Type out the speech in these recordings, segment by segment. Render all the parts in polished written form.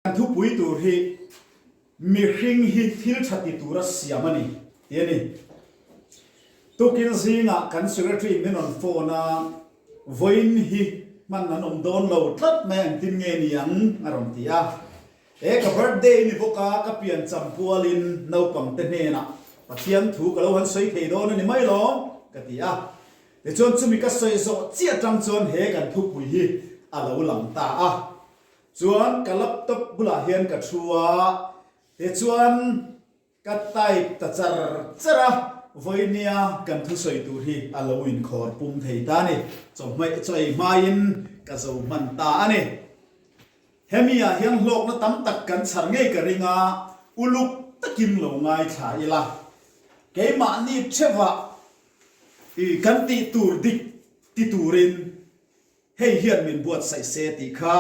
Kan thupui tur hi mihring hi thil tha ti tura siam a ni tih a ni. Tukin zingah kan secretary min rawn phone a, vawiin hi hman an awm dawn lo tlat mai engtin nge ni ang a rawn ti a. He ka birthday ni bawk a, ka pian cham pualin naupangte hnenah Pathian thu ka lo han sawi thei dawn a ni mai lawm ka ti a. Tichuan chumi ka sawi zawh chiah atang chuan he kan thupui hi a lo lang ta a. Chuan ka laptop bulah hian ka thu a, tichuan ka type ta char char a, vawinia kan thusawi tur hi a lo inkhawr pum thei ta a ni. Chawhmeh chaw ei hmain ka zo hman ta a ni. Hemi ah hian hlawkna tam tak kan chhar ngei ka ring a, uluk takin lo ngaithla ila. Keimahni theuhah kan tih tur dik ti turin Hei hian min buatsaih se tih kha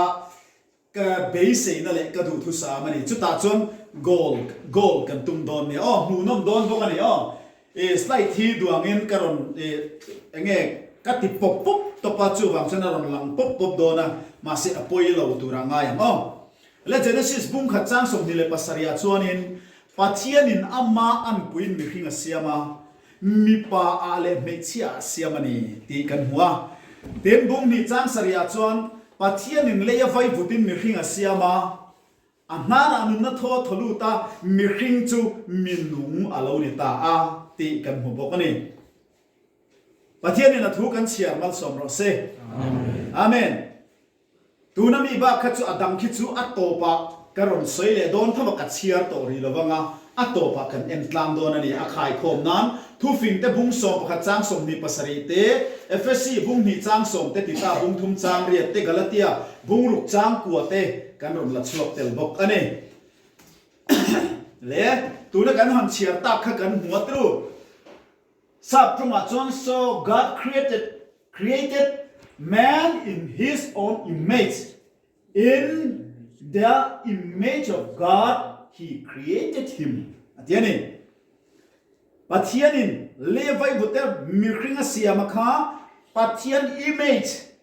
ka beiseina leh ka duhthusam a ni. Chutah chuan goal, goal kan tum dawn nia aw, hmuhnawm dawn bawk a ni aw. I slide hi duangin ka rawn i eng nge ka ti pawp pawp tawp a, chuvang chuan a rawn lang pawp pawp dawn a, mahse a pawi lo tura ngai ang aw. Le Genesis bung khat chang 27 ah chuanin Pathianin ama anpuiin mihring a siam a, Mipa ah leh hmeichhia ah siam a ni tih kan hmu a. Tin, bung hnih chang sarih ah chuan Pathianin lei a vai vutin mihring a siam a, a hnarah nunna thaw a thaw lut a, mihring chu mi nung a lo ni ta a tih kan hmu bawk a ni. Pathianin a thu kan chhiar malsawm rawh se. Amen. Tuna mi bak kha chu a dang khi chu a tawpah ka rawn sawi leh dawn tho a, ka chhiar tawh rih lo vang a, a tawpah kan en tlang dawn a ni. A khaikhawm nan Thufing te bung 11 chang 27 te, Efesi bung hnih chang sawm te, Tita bung thum chang riat te, Galatia bung ruk chang kua te kan rawn la chhuak tel bawk a ni. Le, tuna kan han chhiar tak kha kan hmu a tru. Sap tawngah chuan So God created created man in his own image, in the image of God he created him a ti a ni. Pathianin Levi vute mihring a siam a kha Pathian image,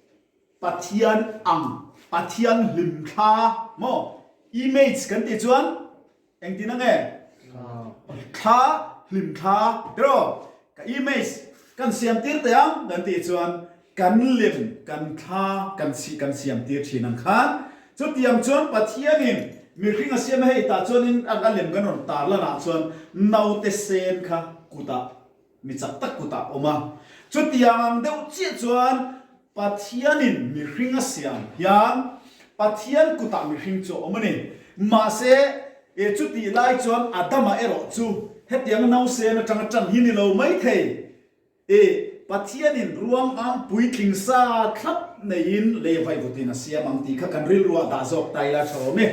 Pathian ang, Pathian hlimthla maw image kan tih chuan Engtin a nge? Thla, hlim thla tiraw? Ka image kan siam tir teh ang kan tih chuan kan lem, kan thla kan chhih kan siam tir thin ang khan. Chutiang chuan Pathianin mihring a siam a hei tah chuanin a lem kan rawn tar lanah chuan naute sen kha kutah Mi chak tak kutah awm a. Chutiang ang deuh chiah chuan Pathianin mihring a siam hian Pathian kutah mihring chu a awm a ni. Mahse, e chutih lai chuan Adama erawh chu hetiang nausen atanga tan hi ni lo mai thei. E Pathianin ruang ang puitling sa thlap neiin lei vaivutin a siam ang tih kha kan rilruah dah zawk ta ila tha awm e.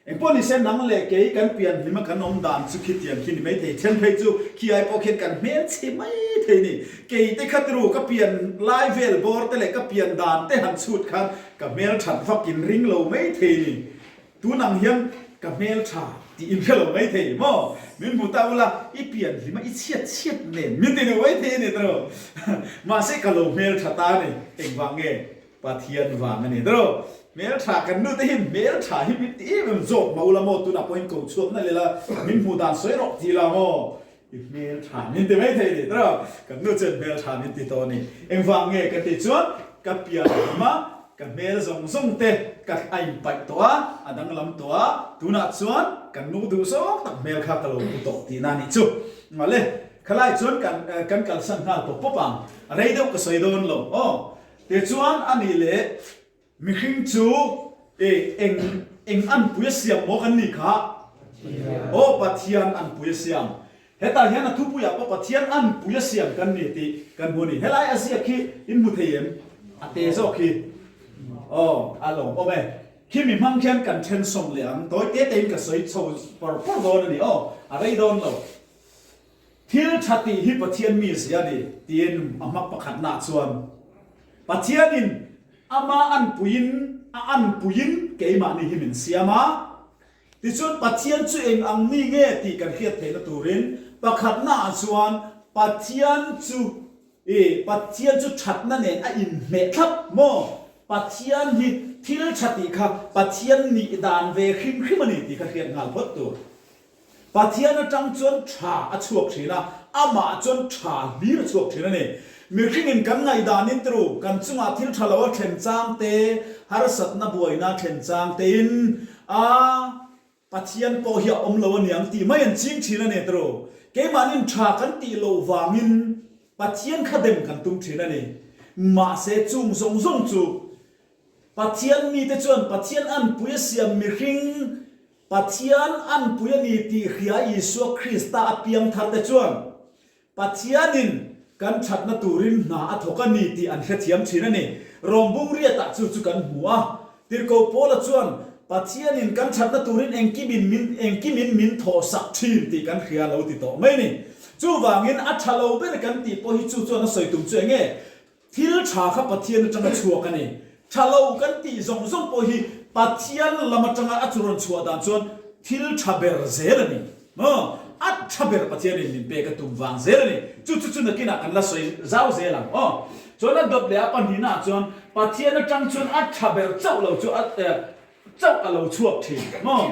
Engpawh ni se nang leh kei kan pian hlim a kan awm dan chu khitiang khi ni mai thei, then phei chu khi ai pawh khian kan hmel chhe mai thei ni. Kei te kha tiru ka pian lai vel bawr te leh ka pian dan te han chhut khan ka hmel that vak in ring lo mai thei ni. Tun ang hian ka hmel tha tih in hre lo mai thei maw? Min hmu ta ula i pian hlim a i chhiat chhiat nen min ti duh mai thei a ni tiraw? Mahse ka lo hmel tha ta a ni, engvang nge? Pathian vang a ni tiraw? Hmeltha kan nu te hian hmeltha hi min ti em em zawk mah ula maw tunah pawhin ko chhuak nalh ila min hmuh dan sawi rawh ti ila maw i hmeltha min ti mai thei a ni tiraw? Kan nu chuan hmeltha min ti tawh a ni. Engvang nge ka tih chuan ka pian lam a ka hmel zawng zawng te ka a inpaih tawh a, a danglam tawh a, tunah chuan kan nu duh zawng tak hmel kha ka lo hmu tawh tihna a nih chu. Mawle khalai chuan kan kan kalsan nghal pawp pawp ang, rei deuh ka sawi dawn lo aw. Tichuan a nih leh mihring chu e eng eng anpui a siam maw kan nih kha? Aw Pathian anpui a siam. Hetah hian a thupuiah pawh Pathian anpui a siam kan ni tih kan hmu a ni. Helai a ziak khi in hmu thei em? A te zawk khi. Aw a lawm awm e. Khi mi hmang khian kan then sawm leh ang. Tawi te tein ka sawi chho pawr pawr dawn a ni. Aw a rei dawn lo. Thil tha tih hi Pathian mizia a ni, tiin a hma pakhatnaah chuan, Pathianin ama anpuiin a anpuiin keimahni hi min siam a, tichuan Pathian chu eng ang mi nge tih kan hriat theihna turin pakhatnaah chuan Pathian chu i Pathian chu thatna nen a inhmeh thlap maw? Pathian hi. thil tha tih kha Pathian nih dan ve hrim hrim a ni tih kha hriat nghal phawt tur. Pathian atang chuan tha a chhuak thin a, amah chuan tha hlir a chhuak thin a ni. Mihringin kan ngaihdanin tru kan chungah thil tha lo a thlen chang te, harsatna buaina a thlen chang tein a Pathian pawh hi a awm lo a niang tih mai an ching thin a ni tru. Keimahnin tha kan tih loh vangin Pathian kha dem kan tum thin a ni. Mahse chung zawng zawng chu Pathian mite chuan Pathian anpui a siam mihring Pathian anpui a ni tih hria Isua Krista a piang thar te chuan Pathianin kan thatna turin hna a thawk a ni tih an hrethiam thin a ni. Rom bungriatah chu chu kan hmu a. Tirhkoh Paula chuan Pathianin kan thatna turin engkimin min engkimin min thawhsak thin tih kan hria lo ti tawh mai a ni. Chuvangin a tha lo ber kan tih pawh hi chu chuan a sawi tum chu eng nge? Thil tha kha Pathian atanga chhuak a ni. Tha lo kan tih zawng zawng pawh hi Pathian lam atanga a chu rawn chhuah dan chuan thil tha ber zel a ni. Maw? A tha ber Pathianin min pek a tum vang zel a ni. Chu chu chu nakinah kan la sawi zau zel ang aw. Chuan a dawt leh a pahnihnaah chuan Pathian atang chuan a tha ber chauh lo chu a chauh a lo chhuak thin. Maw?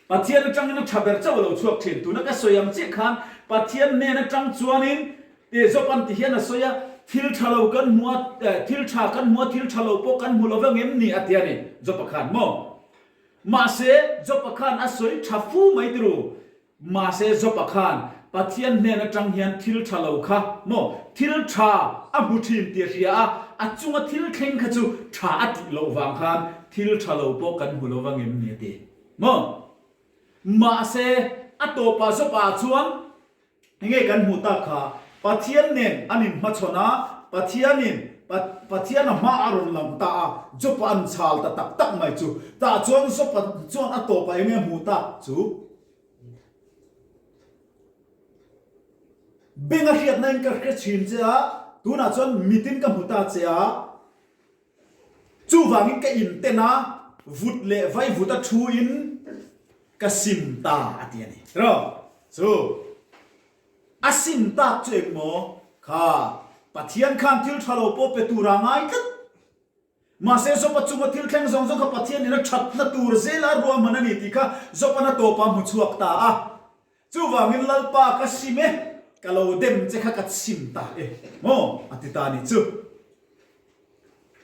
Pathian atangin a tha ber chauh a lo chhuak thin. Tuna ka sawi ang chiah khan Pathian hnen atang chuanin tih zawk an ti hian a sawi a, thil tha lo kan hmu a, thil tha kan hmu a, thil tha lo pawh kan hmu lo vang em ni a ti a ni Job-a khan maw? Mahse Job-a khan a sawi tha fu mai tiru. Mahse Job-a khan Pathian hnen atang hian thil tha lo kha maw thil tha a hmu thin tih a hria a, a chunga thil thleng kha chu tha a tih loh vang khan thil tha lo pawh kan hmu lo vang em ni a ti maw? Mahse a tawpah Job-a chuan Enge kan hmuh tak kha Pathian nen an inhmachhawn a, Pathianin Pathian a hma a rawn lang ta a, Job-a an chhal ta tak tak mai chu. Tah chuan Job-a chuan a tawpah enge hmuh tak chu? Beng a hriatna in ka hre thin che a, tunah chuan mitin ka hmu ta che a, chuvangin ka inten a, vut leh vaivut a thu in ka sim ta a ti a ni. Ro, chu a sim tak chu engmaw kha Pathian khan thil tha lo pawh pe tura ngai tlat. Mahse, Job-a chunga thil thleng zawng zawng kha Pathianin a thatna tur zela ruahman a ni tih kha Job-an a tawpah hmu chhuak ta a. Chuvangin Lalpa ka sim e, ka lo dem che kha ka chim ta e maw a ti ta a nih chu.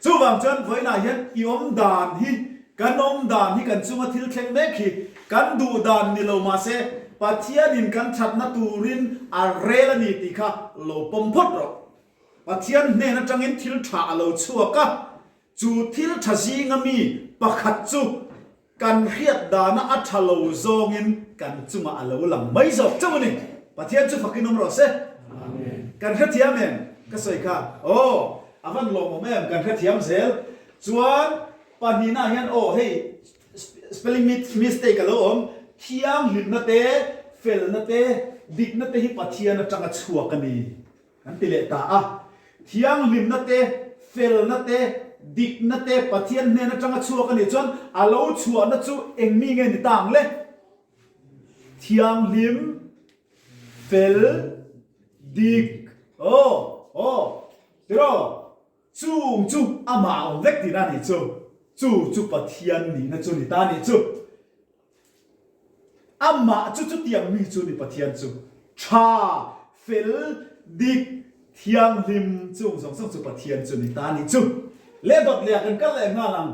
Chuvang chuan vawiinah hian i awm dan hi, kan awm dan hi kan chunga thil thleng mek hi kan duh dan ni lo mahse Pathianin kan thatna turin a rel a ni tih kha lo pawm phawt rawh. Pathian hnen atangin thil tha a lo chhuak a, chu thil tha zinga mi pakhat chu kan hriat dana a tha lo zawngin kan chungah a lo lang mai zawk chauh a ni. Pathian chu fakin awm rawh se. Kan hrethiam em? Ka sawi kha. Aw, a van lawmawm em? Kan hrethiam zel. Chuan pahnihna hian aw hei spelling mistake a lo awm, thianghlimna te, felna te, dikna te hi Pathian atanga chhuak a ni. Kan ti leh ta a, thianghlimna te, felna te, dikna te Pathian hnen atanga chhuak a nih chuan a lo chhuahna chu eng mi nge ni ta ang le? Thianghlim, fel, dik, aw, aw, tiraw? Chung chu amah a awm vek tihna a nih chu. Chu chu Pathian nihna chu ni ta a nih chu. Amah chu chutiang mi chu ni Pathian chu tha, fel, dik, thianghlim chung zawng zawng chu Pathian chu ni ta ni chu. Leh dawt leh ah kan kal leh nghal ang.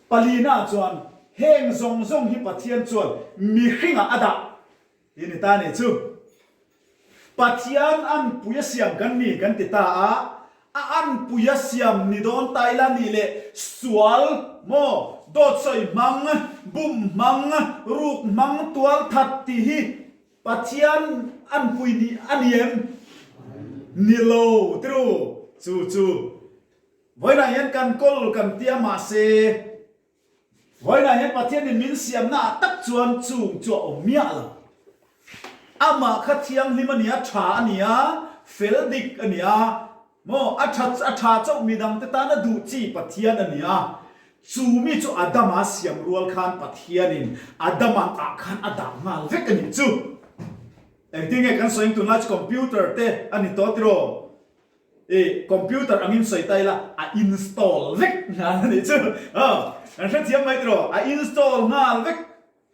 Palina chuan heng zawng zawng hi Pathian chuan mihringah a dah ti ni ta ni chu. Pathian anpui a siam kan ni kan ti ta a, a anpui a siam ni dawn ta ila nih leh sual maw, dawt sawi hmang, bum hmang, ruk hmang, tual that tih hi Pathian anpui nih a ni em? Ni lo ti ru, chu chu vawiinah hian kan kawl kan tia mahse, Vawiinah hian Pathianin min siamna ah tak chuan chung chu a awm miah lo. Amah kha thianghlim a ni a, tha a ni a, fel dik a ni a, maw a tha a tha chauh midangte tana duh chi Pathian a ni a. Chu mi chu Adama siam rual khan Pathianin Adama ah khan a dah nghal vek a nih chu. Engtin nge kan sawi ang tunlai chu computer te a ni tawh tiraw? I computer angin sawi ta ila a install vek nghal a nih chu. Aw, kan hrethiam mai tiraw? A install nghal vek.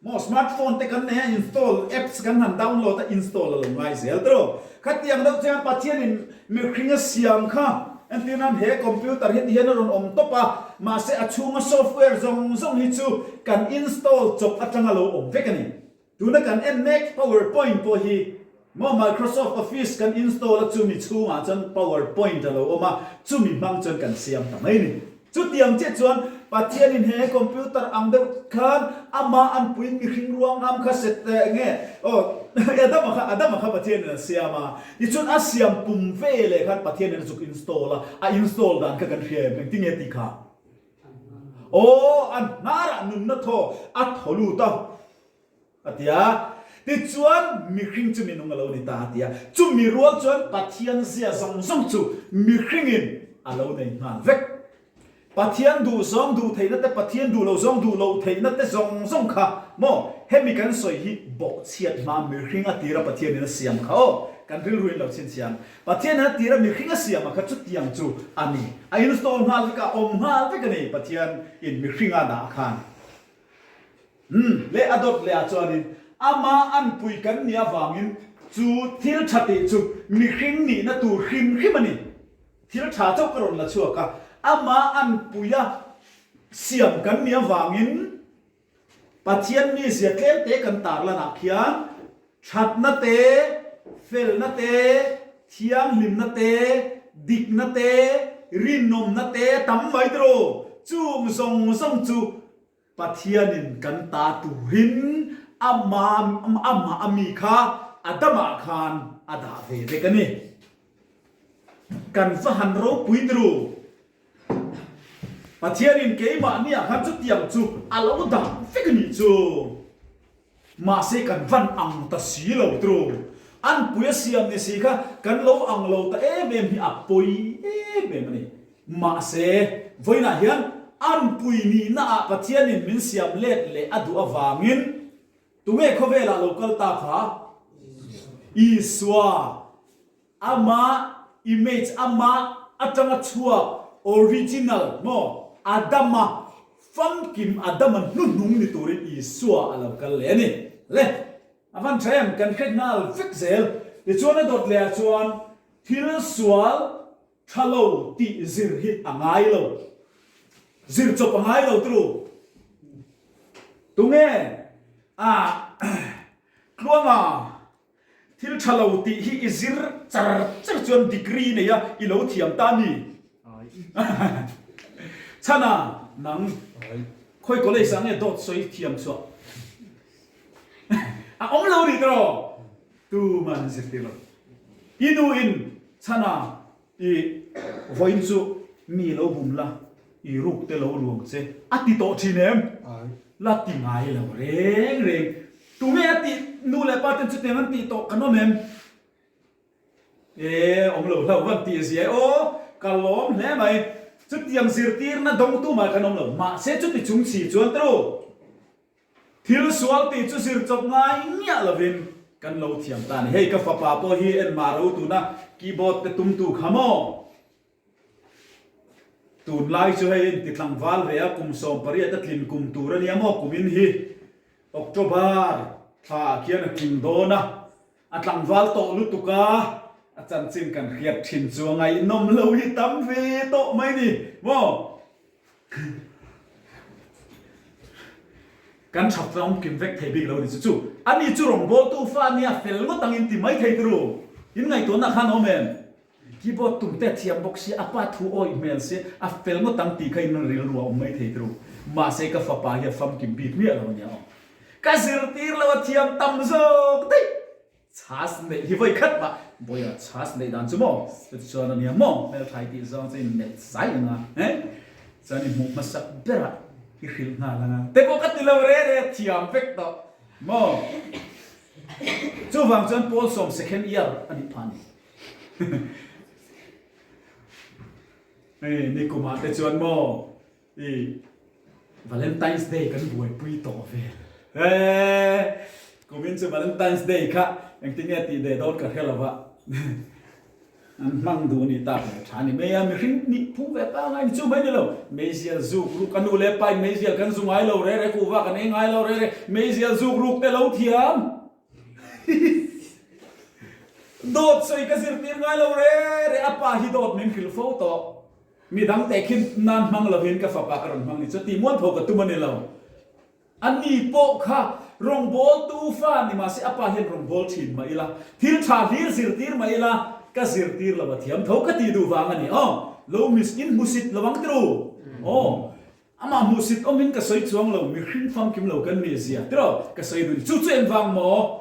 Maw smartphone te kan nei a install apps kan han download a install a lo ngai zel tiraw? Khatiang deuh chuan Pathianin mihring a siam kha entir nan he computer hi tihian a rawn awm tawp a, mahse a chhunga software zawng zawng hi chu kan install chawp atanga lo awm vek a ni. Tuna kan en mek power point pawh hi maw Microsoft Office kan install a chumi chhungah chuan power point a lo awm a, chumi hmang chuan kan siam ta mai ni. Chutiang chiah chuan Pathianin he computer ang deuh khan amah an puiin mihring ruang am kha set nge aw Adama kha Adama kha Pathianin a siam a, tichuan a siam pum ve leh khan Pathianin a zuk install a, a install dan kha kan hria em engtinge tih kha? Aw a hnarah nunna thaw a thaw lut a. A ti a. Tichuan, mihring chu minung a lo ni ta a ti a. Chumi rual chuan Pathian zia zawng zawng chu mihringin a lo nei nghal vek. Pathian duh zawng duh theihna te, Pathian duh lo zawng duh loh theihna te zawng zawng kha maw? Hemi kan sawi hi bawhchhiat hma mihring a tira Pathianin a siam kha aw, kan rilruin lo chhinchhiang. Pathianin a tira mihring a siam a kha chutiang chu a ni. A install nghal vek a, a awm nghal vek a ni Pathianin mihring a dah khan. Umm, leh a dawt leh ah chuanin ama anpui kan nih avangin chu thil tha tih chu mihring nihna tur hrim hrim a ni. Thil tha chauh ka rawn la chhuak a, ama anpuia siam kan nih avangin Pathian mizia tlemte kan tarlan ah khian thatna te, felna te, thianghlimna te, dikna te, rinawmna te tam mai tiraw? Chung zawng zawng chu Pathianin kan ta turin amah amah a mi kha Adama khan a dah ve vek a ni. Kan va han ropui tru. Pathianin keimahniah khan chutiang chu a lo dah vek a nih chu. Mahse kan van ang ta si lo tru. An pui a siam ni si kha kan lo ang lo ta em em hi a pawi em em a ni. Mahse vawiinah hian an pui nihna ah Pathianin min siam let leh a duh avangin tunge khawvelah lo kal ta kha? Isua. Ama image, ama atanga chhuak, original, maw? Adama famkim, Adama hnuhnung ni turin Isua a lo kal leh a ni. Le, a van tha em? Kan hre nghal vek zel. Tichuan a dawt leh ah chuan thil sual tha lo tih zir hi a ngai lo. Zir chawp a ngai lo turu. Tunge? Ah, Tluanga. Thil tha lo tih hi i zir char char chuan degree nei a i lo thiam ta mi? Chhana, nang khawi college ah nge dawt sawi thiam chhuah a awm lo nih tawh? Tuman zirtir lo. I nu in Chhana I vawiin chu mi lo bum la, i ruk te lo ruang che a ti tawh thin em? La ti ngai lo reng reng. Tunge a tih nu leh pa ten chutiang an tih tawh kan awm em? E, awm lo hlauh van tih zia e aw, ka lawm hle mai. Chutiang zirtirna dawngtu mai kan awm lo. Mahse chuti chung chhi chuan tru. Thil sual tih chu zir chawp ngai miah lovin kan lo thiam ta a ni. Hei ka fapa pawh hi en mah ro tuna keyboard te tumtu kha maw? Tunlai chu hei inti tlangval ve a, kum 18 a tlin kum tur a nia maw kumin hi October thla ah khian a tling dawn a, a tlangval tawh lutuk a, a chanchin kan hriat thin chu a ngaihnawm lo hi tam ve tawh mai ni maw? Kan that ram kim vek thei bik lo ni chu chu. Ani chu rawngbawltu fa ania fel ngawt ang in ti mai thei turu. In ngaihtuahna khan awm em? Keyboard tum te a thiam bawk sia, a pa thu awih hmel sia, a fel ngawt ang tih kha in rilru a awm mai thei turu. Mahse ka fapa hi a famkim bik miah lo ania aw. Ka zirtir lo a thiam tam zawk daih. Chhas neih hi vawi khat mah Bawiha chhas neih dan chu maw? Chuti chuan a nia maw? Hmelthai tih zawng chu in melh zai ang a, he? Chuan i hmuh hmasak berah i hrilh nghal ang a. Te pawh ka ti lo re re, thiam vek tawh maw? Chuvang chuan Paul sawm second year a nih phah a ni. Hei nikumah te chuan maw? I Valentine's Day kan buaipui tawh vel e, kumin chu Valentine's Day kha engtin nge tih leh dawn ka hre lo va. An hmang duh a ni tak leh tha a ni mai a, mihring nih phung ve pangai ni chu mai ni lo. Meizial zuk ruk, a nu leh pa in meizial kan zu ngai lo re re, kuhva kan ei ngai lo re re, meizial zuk ruk te lo thiam. Dawt sawi ka zirtir ngai lo re re, a pa hi dawt min hrilh fo tawh. Midang tehkhin nan hmang lovin ka fapa ka rawn hmang ni chu tih mualpho ka tum a ni lo. A ni pawh kha rawngbawltu fa ni mahse a pa hian rawngbâwl ṭhin mah ila, thil ṭha hlir zirtir mah ila, ka zirtir lo a thiam tho ka tih duh vang a ni. Aw, lo miss in hmusit lo ang tiru? Aw, amah hmuhsit awmin ka sawi chuang lo, mihring famkim lo kan nih zia tiraw ka sawi duh ni. Chu chu engvang maw?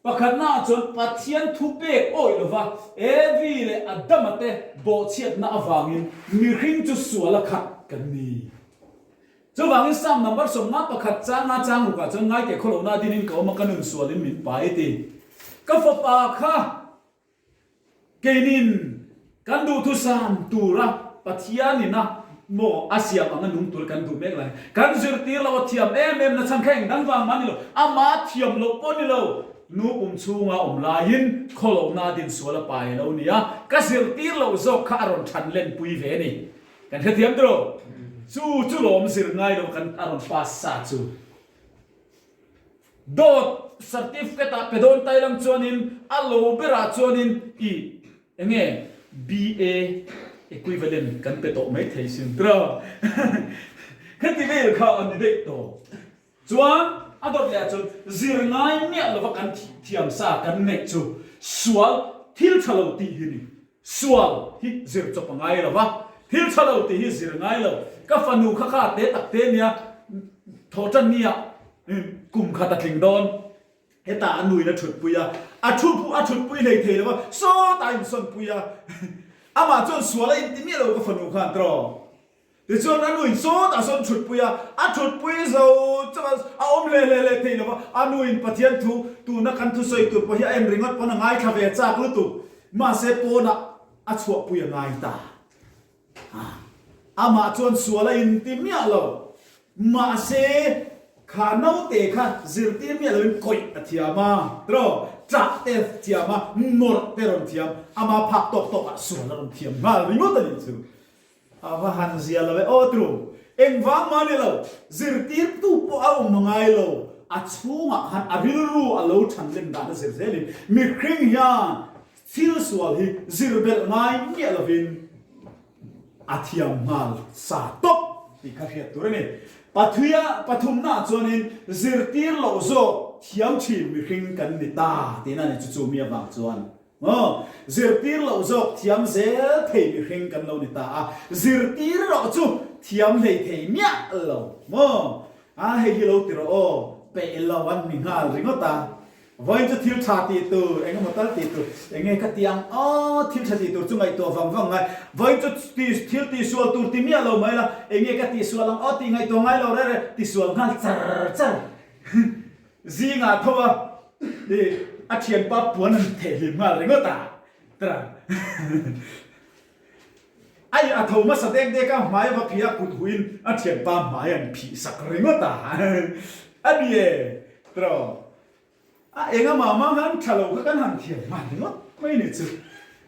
Pakhatnaah chuan Pathian thupek awih lova Evi leh Adama te bawhchhiatna avangin mihring chu sual a khat kan ni. Chuvangin Psalm number 51 changa chang rukah chuan ngaite khawlohna dinin ka awm a ka nun sualin min pai ti. Ka fapa kha Keinin kan duhthusam tura Pathianin a maw a siam anga nung tur kan duh mek lai. Kan zirtir lo a thiam em em na chhan kha eng dang vang mah ni lo, ama thiam loh pawh ni lo. Nu pum chhunga awm laiin khawlohna din sual a pai lo nia, ka zirtir loh zawk kha a rawn than lenpui ve a ni. Kan hrethiam tiraw? Chu chu lawm zir ngai lo kan a rawn pass sa chu. Dawt certificate ah pe dawn tai lam chuanin a lo berah chuanin i enge BA equivalent kan pe tawh mai thei sin tiraw khati vel kha a ni daih tawh. Chuan a dawt leh ah chuan zir ngai miah lova kan thiam sa kan neih chu sual thil tha lo tih hi ni. Sual hi zir chawp a ngai lo va, thil tha lo tih hi zir ngai lo. Ka fanu kha kha te tak te nia thawhtan nia kum khat a tling dawn. Hetah a nuin a thutpui a, a thu a thutpui hlei thei lo va, sawtah a insawnpui a. Amah chuan sual a inti miah lo ka fanu khan tiraw. Tichuan a nuin sawtah sawn thutpui a, a thutpui zo chauh a, a awm hle hle hle thei lo va, a nuin Pathian thu tuna kan thusawi tur pawh hi a en ringawt pawn a ngaithla ve chak lutuk, mahse pawnah a chhuahpui a ngai ta. Amah chuan sual a inti miah lo, mahse kha naute kha zirtir miah loin kawih a thiam a, tiraw, ṭah te thiam a, nawrh te rawn thiam, ama phak tawk tawkah sual a rawn thiam nghal ringawt a nih chu. A va han zia lo e aw tru. Engvang mah ni lo, zirtirtu pawh a awm a ngai lo, a chhungah khan a rilru a lo than lem dan a zir zelin mihring hian thil sual hi zir belh ngai miah lovin a thiam nghal sa tawp tih kha hriat tur a ni. Pathuia pathumnaah chuanin zirtir loh zawk thiam thin mihring kan ni ta tihna a ni chu chu mi avang chuan. Aw, zirtir loh zawk thiam zel thei mihring kan lo ni ta a, zirtir erawh chu thiam hlei thei miah lo maw? A, hei hi lo ti rawh aw, peih lo an ni nghal ringawt a. Vawiin chu thil tha tih tur, eng emaw tal tih tur, eng nge ka ti ang aw, thil tha tih tur chu ngaihtuah vang vang ngai, vawiin chu thil tihsual tur ti miah lo mai la, eng nge ka tihsual ang aw tih ngaihtuah ngai lo reh reh, tisual nghal char char. Zingah tho a i a thianpa puan an theh hlim nghal ringawt a tara ai a tho hmasa dek dek a hmai a va phih a kut huin a thianpa hmai an phih sak ringawt a a ni e tara a eng amah mah khan tha lo kha kan han thiam nghal ringawt mai ni chu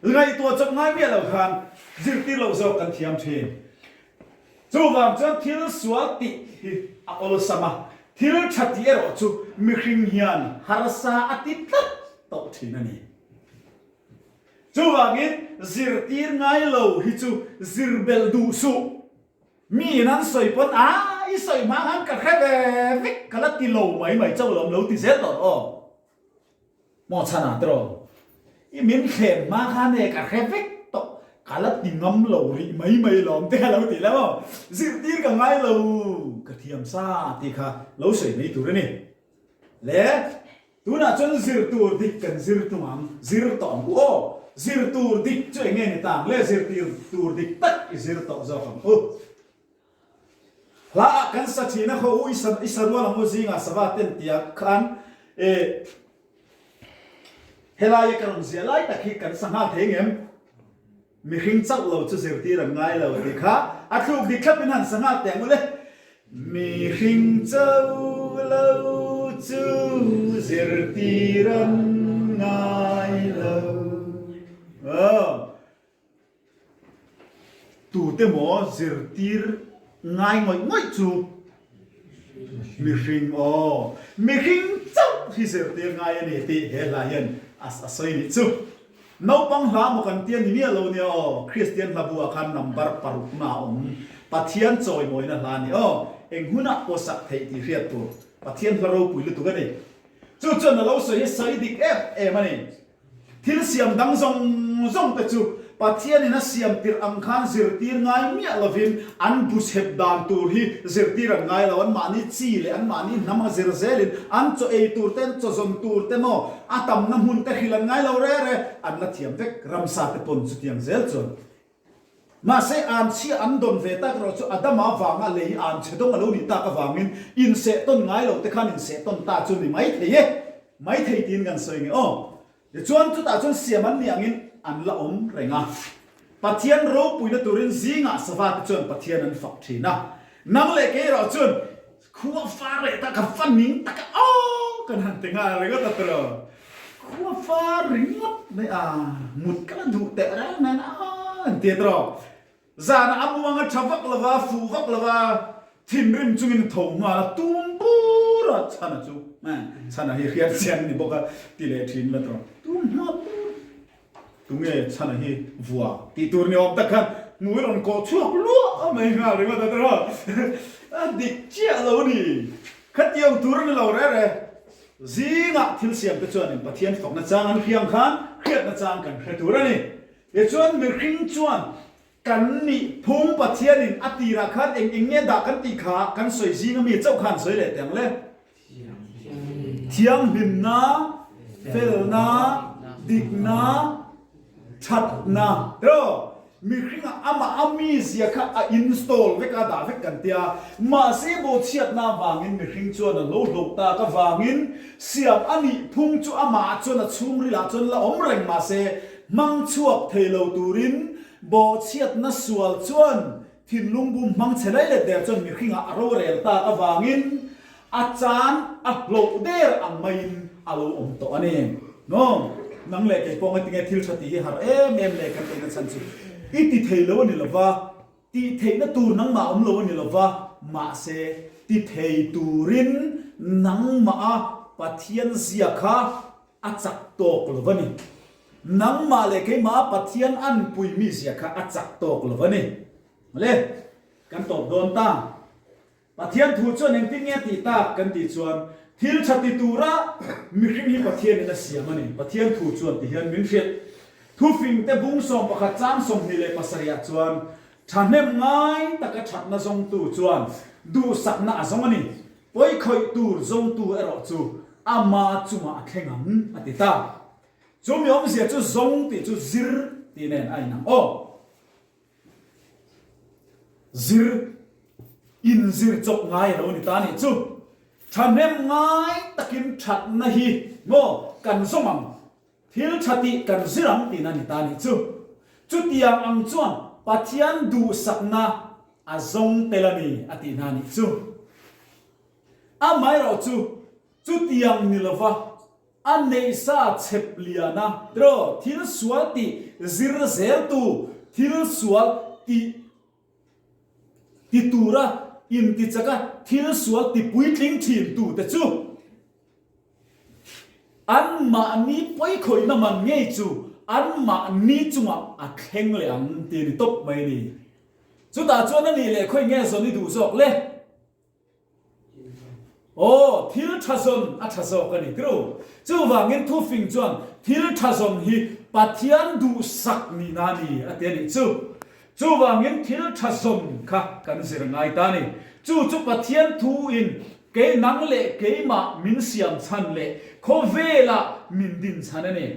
ngaihtuah chawp ngai miah lo khan zirtir loh zawk kan thiam thin. Chuvang chuan thil sual tih hi a awlsam a, thil tha tih erawh chu mihring hian harsa a ti tlat tawh thin a ni. Chuvangin zirtir ngai lo hi chu zir belh duh suh. Miin an sawi pawn a i sawi hma khan ka hre ve vek ka la ti lo mai mai chauh lo, lo ti zel tawh rawh aw. Maw chhan ah tiraw? I min thlem hma khan e ka hre vek tawh, ka la ti ngam lo rih mai mai lawm te ka lo ti la maw? Zirtir ka ngai lo, ka thiam sa tih kha lo sawi mai tur a ni. Le, tunah chuan zir tur dik kan zir tung ang, zir tawh ang u aw. Zir tur dik chu eng nge ni ta ang le, zirtir tur dik tak i zir tawh zawk ang u. Hla ah kan sa thin a khaw u i sa i sa rual ang u zingah sava ten tia khan e helai a ka rawn ziah lai tak hi kan sa nghal thei ngem mihring chauh lo chu zirtir an ngai lo tih kha a thluk dik thlap in han sa nghal teh ang u le mihring chauh lo chu zirtir an ngai lo aw. Tute maw zirtir ngai ngawih ngawih chu mihring aw. Mihring chauh hi zirtir ngai a ni tih he hla hian a sawi nih chu. Naupang hla maw kan tia ni miah lo nia aw, Kristian hla bu ah khan number parukna a awm. Pathian chawimawina hla a ni aw. Eng hunah pawh sak theih tih hriat tur. Pathian hla ropui lutuk a ni. Chu chuan a lo sawi hi sawi dik em em a ni. Thil siam dang zawng zawng te chu Pathianin a siam tirh ang khan zirtir ngai miah lovin an bu chhep dan tur hi zirtir an ngai lo. Anmahni chi leh anmahni hnam a zir zelin an chaw ei tur te, an chaw zawn tur te maw a tamna hmun te hrilh an ngai lo re re. An la thiam vek ramsa te pawn chutiang zel chuan. Mahse, an chhia an dawn ve tak erawh chu Adama vanga lei an chhe dawng a lo nih tak avangin inseh tawn ngai lo te khan inseh tawn ta chu ni mai thei e, mai thei tiin kan sawi nge aw. Tichuan, chutah chuan siam an nih angin an la awm reng a. Pathian ropuina turin zingah sava te chuan Pathian an fak thin a. Nang leh kei erawh chuan Khua far leh tak a va ning tak a aw kan han ti nghal ringawt a tiraw. Khua far ringawt mai a mut ka la duh teh reng nen a an ti a tiraw. Zanah a muang a tha vak lo va, fuh vak lo va, thinrim chungin a tho nghal a, tum bur a chhana chu chhana hi hriat chiang a ni bawk a ti leh thin la tiraw. Tum hma bur. Tunge chhana hi vua tih tur ni awm tak khan hmui rawn kawh chhuak luah mai nghal ringawt a tiraw? A dik chiah lo a ni. Khatiang tur a ni lo re re. Zingah thil siam te chuanin Pathian fakna chang an hriang khan hriatna chang kan hre tur a ni. Tichuan mihring chuan kan nih phung Pathianin a tirah khan eng eng nge dah kan tih kha kan sawi zing ami chauh khan sawi leh teh ang le. Thianghlimna, felna, dikna, thatna tiraw? Mihringah amah a mizia kha a install vek a, dah vek kan tia. Mahse bawhchhiatna avangin mihring chuan a lo hloh tak avangin siam a nih phung chu amah chuan a chhungrilah chuan la awm reng mahse hmang chhuak thei lo turin bawhchhiatna sual chuan Thinlung bum hmang chhe lai let der chuan mihringah a rorel tak avangin a chan a hloh der ang maiin a lo awm tawh a ni. No, nang leh kei pawh ngatinge thil tha tih hi har em em leh kan tihna chhan chu i ti thei lo a ni lova, tih theihna tur nangmah awm lo a ni lova, mahse ti thei turin nangmah a Pathian zia kha a chak tawk lo a ni. Nangmah leh keimah Pathian anpui mi zia kha a chak tawk lo a ni. Le, kan tawp dawn ta. Pathian thu chuan engtin nge tih tak kan tih chuan thil tha ti tura mihring hi Pathianin a siam a ni. Pathian thu chuan ti hian min hrilh. Thufingte bung 11 chang 27 ah chuan thahnem ngai taka thatna zawngtu chuan duhsakna a zawng a ni. Pawikhawih tur zawngtu erawh chu ama chungah a thleng ang a ti ta. Chu mi awmzia chu zawng tih chu zir tih nen a inang aw. Zir, inzir chawp ngai a lo ni ta nih chu. Thahnem ngai takin thatna hi maw kan zawng ang. Thil tha tih kan zir ang tihna ni ta nih chu. Chutiang ang chuan Pathian duhsakna a zawng tel a ni a tihna nih chu. Amaherawh chu chutiang ni lova a neihsa chhep liana tiraw thil sual tih zir zeltu thil sual tih ti tura intichaka thil sual ti puitling thintu te chu Anmahni pawikhawihna man ngei chu anmahni chungah a thleng leh ang tih a ni tawp mai a ni. Chutah chuan a nih leh khawi nge zawn i duh zawk le? Aw, thil tha zawn a tha zawk a ni tiro. Chuvangin thufing chuan thil tha zawn hi Pathian duhsak nihna a ni a ti a nih chu. Chuvangin thil tha zawm kha kan zir ngai ta a ni. Chu chu Pathian thuin kei nang leh keimah min siam chhan leh khawvelah min din chhan a ni.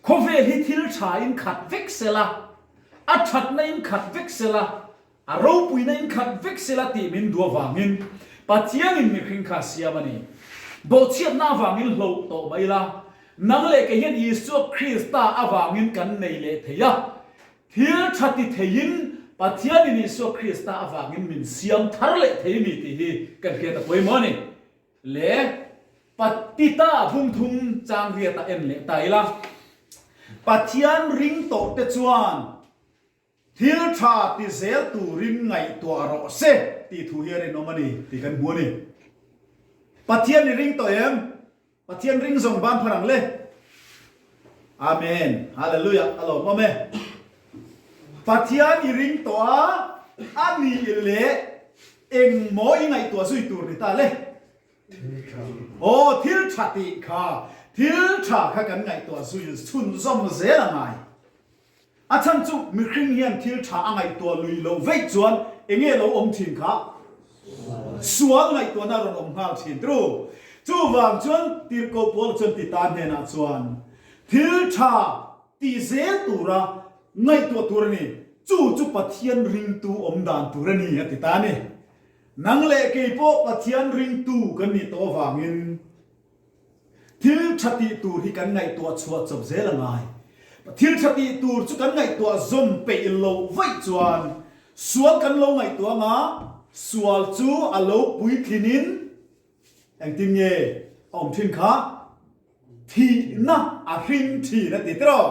Khawvel hi thil tha in khat vek sela, a thatna in khat vek sela, a ropuina in khat vek sela tih min duh avangin Pathianin mihring kha a siam a ni. Bawhchhiatna avangin hloh tawh mai ila, nang leh kei hian Isua Krista avangin kan nei leh thei a. Thil tha ti theiin Pathianin Isua Krista avangin min siam thar leh thei mi tih hi kan hriat a pawimawh a ni. Le Patita bungthum chang riata en leh ta ila, Pathian ring tawh te chuan. Thil tha ti zel turin ngaihtuah rawh se tih thu hi a rinawm a ni tih kan hmu a ni. Pathian i ring tawh em? Pathian ring zawng ban phar ang le. Amen. Hallelujah. A lawmawm e. Pathian i ring tawh a, a nih leh engmaw i ngaihtuah zui tur ni ta le? Aw, thil tha tih kha, thil tha kha kan ngaihtuah zui chhunzawm zel a ngai. A chhan chu mihring hian thil tha a ngaihtuah lui loh veih chuan enge lo awm thin kha? Sual ngaihtuahna a rawn awm nghal thin tru. Chuvang chuan Tirhkoh Paula chuan Tita hnenah chuan thil tha ti zel tura ngaihtuah tur a ni, chu chu Pathian ringtu awm dan tur a ni a ti ta a ni. Nang leh kei pawh Pathian ringtu kan nih tawh avangin Thil tha tih tur hi kan ngaihtuah chhuah chawp zel a ngai. Thil tha tih tur chu kan ngaihtuah zawm peih loh vaih chuan sual kan lo ngaihtuah anga sual chu a lo puitlinin engtin nge a awm thin kha? Thihna a hring thin a ti tiraw?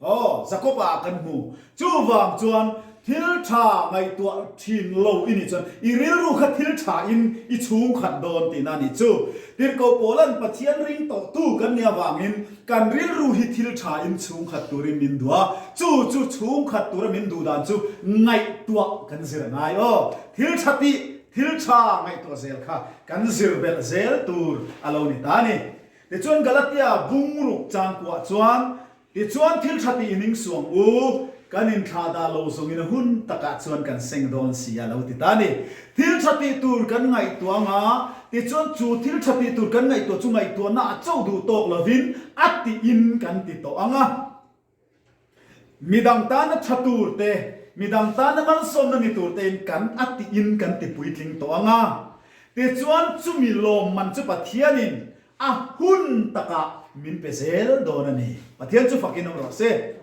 Aw, Jakob-ah kan hmu. Chuvang chuan thil tha ngaihtuah thin lo i nih chuan i rilru kha thil tha in i chhung khat dawn tihna a nih chu. Tirhkoh Paula'n Pathian ring tawhtu kan nih avangin kan rilru hi thil tha in chhung khat turin min duh a, chu chu chhung khat tura min duh dan chu ngaihtuah kan zir a ngai. Aw, thil tha tih, thil tha ngaihtuah zel kha kan zir belh zel tur a lo ni ta a ni. Tichuan Galatia bungruk changkuah chuan Tichuan thil tha tih ning suang u, kan inthlah dah lo zawngin a hun takah chuan kan seng dawn si a lo ti ta a ni. Thil tha tih tur kan ngaihtuah anga, tichuan chu thil tha tih tur kan ngaihtuah chu ngaihtuahna a cho duh tawk lovin a tiin kan ti tawh ang a. Midang tana tha tur te, midang tana malsawmna ni tur tein kan a tiin kan ti puitling tawh ang a. Tichuan chumi lawmman chu Pathianin A hun takah min pe zel dawn a ni. Pathian chu fakin awm rawh se.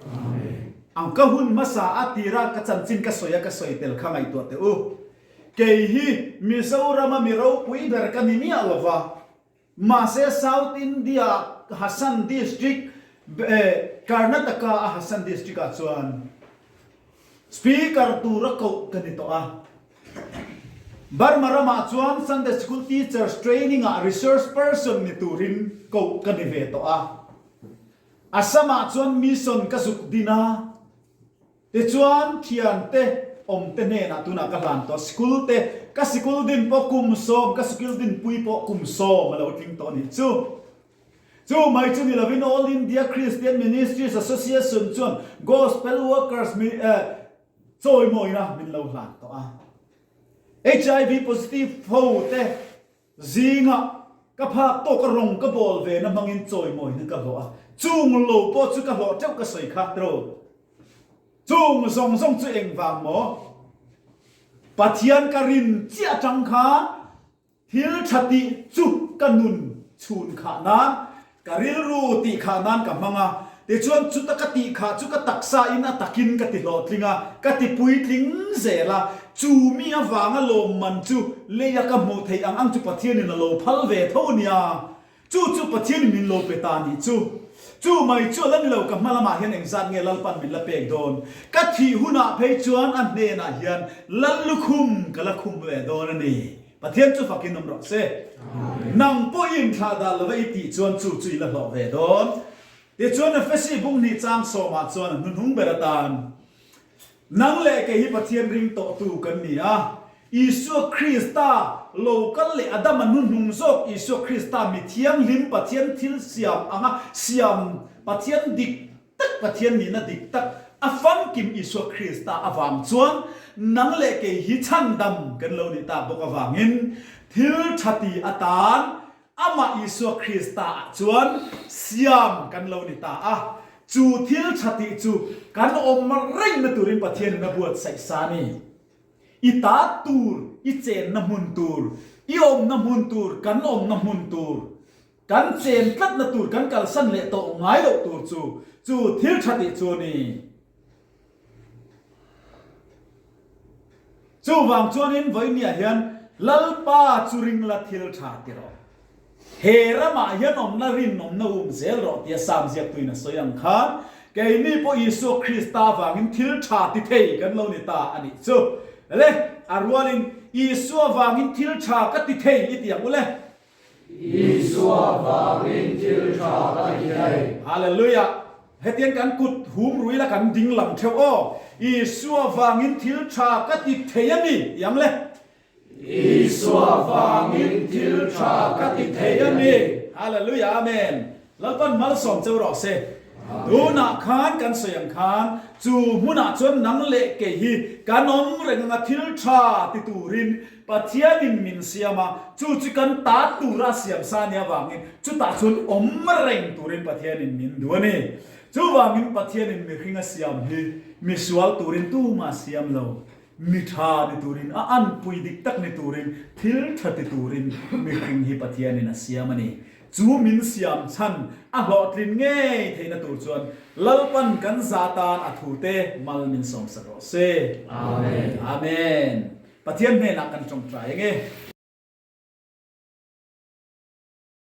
Ang ka hun hmasa a tira ka chanchin ka sawi a ka sawi tel kha ngaihtuah teh u. Kei hi Mizorama mi ropui ber ka ni miah lo va. Mahse South India Hassan District Karnataka a Hassan District ah chuan Speaker tura koh ka ni tawh a. Burma ramah chuan Sunday School Teachers Training ah Research Person ni turin koh ka ni ve tawh a. Assam ah chuan Mission ka zuk din a. Tichuan thiante awm te hnenah tunah ka hlan tawh a. Sikul te, ka sikul din pawh kum sawm, ka sikul dinpui pawh kum sawm a lo tling tawh a nih chu. Chu mai chu ni lovin All India Christian Ministries Association chuan Gospel Workers chawimawina min lo hlan tawh a. HIV positive ho te zinga ka phak tawka rawng ka bawl ve na hmangin chawimawina ka hlawh a. Chung lo pawh chu ka hlawh teuh ka sawi kha tiraw. Chung zawng zawng chu engvang maw? Pathian ka rin chiah atang khan Thil tha tih chu ka nun chhun khah nan, ka rilru tih khah nan ka hmang a, tichuan chuta ka tih khah chu ka taksa in a takin ka ti hlawhtling a, ka ti puitling zel a, chu mi avanga lawmman chu leia ka hmuh theih ang ang chu Pathianin a lo phal ve tho nia. Chu chu Pathianin min lo pe ta nih chu. Chu mai chu a la ni lo, ka hma lamah hian engzat nge Lalpan min la pek dawn? Ka thih hunah phei chuan a hnenah hian Lal lukhum ka la khum ve dawn a ni. Pathian chu fakin awm rawh se. Nang pawhin thlah dah lova i tih chuan chu chu i la hlawh ve dawn. Tichuan Efesi bunghnih chang sawmah chuan a hnuhnung ber atan Nang leh kei hi Pathian ring tawhtu kan ni a. Isua Krista lo kal leh Adama hnuhnung zawk Isua Krista mi thianghlim Pathian thil siam anga siam Pathian dik tak Pathian nihna dik tak a famkim Isua Krista avang chuan nang leh kei hi chhandam kan lo nih tak bawk avangin thil tha ti atan Amah Isua Krista ah chuan siam kan lo ni ta a, chu thil tha tih chu kan awm rengna turin Pathianin a buatsaih sa a ni. I ta tur, i chenna hmun tur, i awmna hmun tur, kan awmna hmun tur, kan chen tlatna tur, kan kalsan leh tawh ngai loh tur chu, chu thil tha tih chu a ni. Chuvang chuanin vawinia hian Lalpa chu ring la thil tha ti rawh. He ramah hian awmna rinawmna um zel rawh tia Sam ziaktuin a sawi ang khan. Keini pawh Isua Krista vangin thil tha ti thei kan lo ni ta a nih chu. Le, a rualin Isua vangin thil tha ka ti thei i ti ang u le. Isua vangin thil tha ka ti thei. Hallelujah! Hetiang kan kut hum rui la kan ding lam theuh aw. Isua vangin thil tha ka ti thei a ni ti ang le. Isua vangin thil tha ka ti thei a ni. Hallelujah Amen Lalpan malsawm cheu rawh se. Tunah khan kan sawi ang khan chu hmunah chuan nang leh kei hi kan awm reng anga thil tha ti turin Pathianin min siam a, chu chu kan ta tura siam sa nia vangin chutah chuan awm reng turin Pathianin min duh a ni. Chuvangin Pathianin mihring a siam hi misual turin tumah siam lo. Mi tha ni turin, a anpui dik tak ni turin, thil tha ti turin mihring hi Pathianin a siam a ni. Chu min siam chhan a hlawhtlin ngei theihna tur chuan Lalpan kan za tan a thute mal min sawmsak rawh se. Amen. Amen. Pathian hnenah kan tawngtai ange.